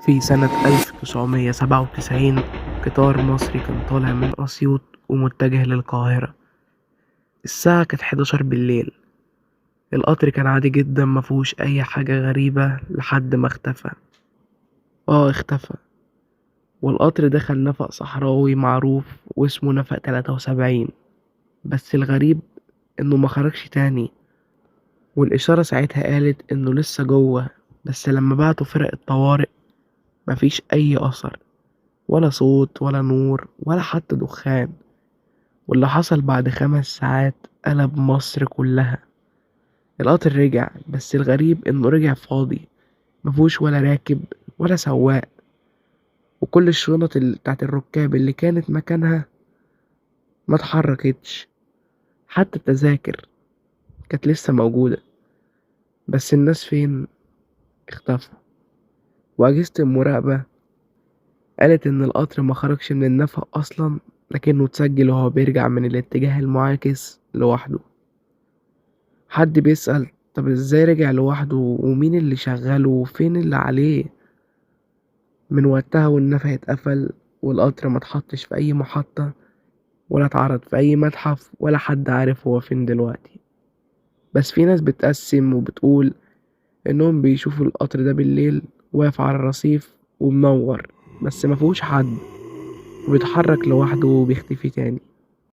في سنة 1997 قطار مصري كان طالع من أسيوط ومتجه للقاهرة. الساعة كانت 11 بالليل. القطر كان عادي جدا، مفهوش أي حاجة غريبة لحد ما اختفى. اختفى، والقطر دخل نفق صحراوي معروف واسمه نفق 73. بس الغريب انه ما خرجش تاني، والإشارة ساعتها قالت انه لسه جوه. بس لما بعتوا فرق الطوارئ مفيش أي أثر، ولا صوت ولا نور ولا حتى دخان. واللي حصل بعد 5 ساعات قلب مصر كلها. القطر رجع، بس الغريب انه رجع فاضي، مفهوش ولا راكب ولا سواق، وكل الشنط بتاعت الركاب اللي كانت مكانها ما اتحركتش. حتى التذاكر كانت لسه موجودة، بس الناس فين؟ اختفوا. وأجهزة المراقبة قالت إن القطر ما خرجش من النفق أصلا، لكنه اتسجل وهو بيرجع من الاتجاه المعاكس لوحده. حد بيسأل طب ازاي رجع لوحده، ومين اللي شغله، وفين اللي عليه؟ من وقتها والنفق اتقفل، والقطر ما اتحطش في أي محطة، ولا اتعرض في أي متحف، ولا حد عارف هو فين دلوقتي. بس في ناس بتقسم وبتقول إنهم بيشوفوا القطر ده بالليل واقف على الرصيف ومنور، بس مفيهوش حد، وبيتحرك لوحده وبيختفي تاني.